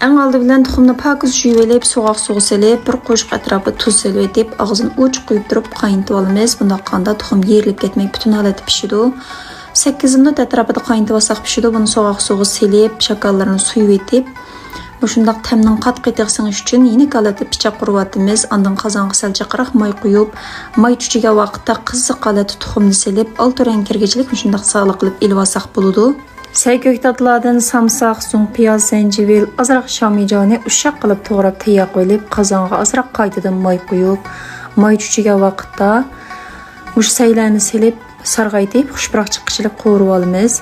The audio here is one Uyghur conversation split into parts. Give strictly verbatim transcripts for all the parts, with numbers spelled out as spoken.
ئەڭ ئالدى بىلەن تۇخۇمنى پاكىز يۇيۇۋېلىپ، سوغۇق سۇغا سېلىپ، بىر قوشۇق ئەتراپىدا تۇز سېلىۋېتىپ، ئاغزىنى ئوچۇق قويۇپ تۇرۇپ قاينىتىۋالىمىز. بۇنداق قىلغاندا تۇخۇم يېرىلىپ كەتمەي، پۈتۈن ھالەتتە پىشىدۇ. سەككىز مىنۇت ئەتراپىدا قاينىتىۋالساق پىشىدۇ. بۇنى سوغۇق سۇغا سېلىپ، شاكاللىرىنى سۈيۈۋېتىپ، مۇشۇنداق تەمنىڭ قاتتىق قېتىغا سىڭىش ئۈچۈن يېنىك ھالەتتە پىچاق ئۇرۇۋاتىمىز. ئاندىن قازانغا سەل جىقراق ماي قۇيۇپ، ماي چۈچۈگەن ۋاقىتتا قىزىق ھالەتتە تۇخۇمنى سېلىپ، ئالتۇن رەڭگە كىرگۈچىلىك مۇشۇنداق ساغلىق قىلىپ ئېلىۋالساق بولىدۇ. سەي كۆكتاتلاردىن سامساق، زۇڭپىياز، زەنجىۋىل، ئازراق شامىجانى ئۇششاق قىلىپ توغراپ تەييار قىلىپ، قازانغا ئازراق قايتىدىن ماي قۇيۇپ، ماي چۈچۈگەن ۋاقىتتا مۇشۇ سەيلەرنى سېلىپ، سارغايتىپ، خۇش پۇراق چىققۇچىلىك قورۇۋالىمىز.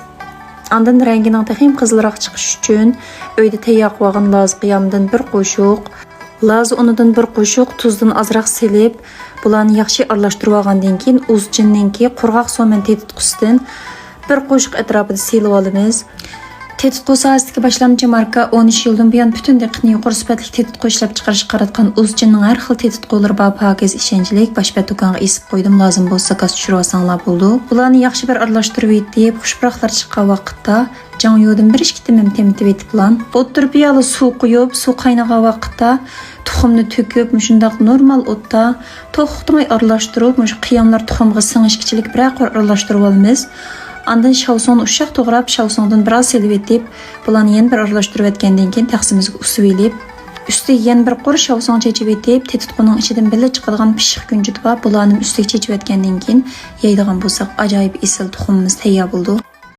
ئاندىن رەڭگىنىڭ تېخىمۇ قىزىلراق چىقىشى ئۈچۈن ئۆيدە تەييار قىلىۋالغان لازا قىيامىدىن بىر قوشۇق، لازا ئۇنىدىن بىر قوشۇق، تۇزدىن ئازراق سېلىپ، بۇلارنى ياخشى ئارىلاشتۇرۇۋالغاندىن كېيىن، ئۇزچىننىڭكى قۇرغاق سومەن تېتىتقۇسىدىن بىر قوشۇق ئەتراپىدا سېلىۋالىمىز. تېتىتقۇ ساھەسىدىكى باشلامچى ماركا ئون ئۈچ يىلدىن بۇيان پۈتۈن دىققىتىنى يۇقىرى سۈپەتلىك تېتىتقۇ ئىشلەپچىقىرىشقا قاراتقان ئۇزچىننىڭ ھەر خىل تېتىتقۇلىرى بار پاكىز، ئىشەنچلىك، باش بەت دۇكانغا ئېسىپ قويدۇم، لازىم بولسا زاكاز چۈشۈرۈۋالساڭلار بولىدۇ. بۇلارنى ياخشى بىر ئارىلاشتۇرۇۋېتىپ، خۇش پۇراقلار چىققان ۋاقىتتا جاڭيۇدىن بىر ئىككى تېمىم تېمىتىۋېتىپلا، ئوتتۇرا پىيالە سۇ قۇيۇپ، سۇ قاينىغان ۋاقىتتا تۇخۇمنى تۆكۈپ، مۇشۇنداق نورمال ئوتتا توختىماي ئارىلاشتۇرۇپ، مۇشۇ قىياملار تۇخۇمغا سىڭىشكىچىلىك بىرەر قۇر ئارىلاشتۇرۇۋالىمىز. ئاندىن شاۋسۇڭنى ئۇششاق توغراپ، شاۋسۇڭدىن بىراز سېلىۋېتىپ، بۇلارنى يەنە بىر ئارىلاشتۇرۇۋەتكەندىن كېيىن تەخسىمىزگە ئۇسۇۋېلىپ، ئۈستىگە يەنە بىر قۇر شاۋسۇڭ چېچىۋېتىپ، تېتىتقۇنىڭ ئىچىدىن بىللە چىقىدىغان پىششىق كۈنجۈتى بار، بۇلارنى ئۈستىگە چېچىۋەتكەندىن كېيىن يەيدىغان بولساق، ئاجايىپ ئېسىل تۇخۇمىمىز تەييار بولىدۇ.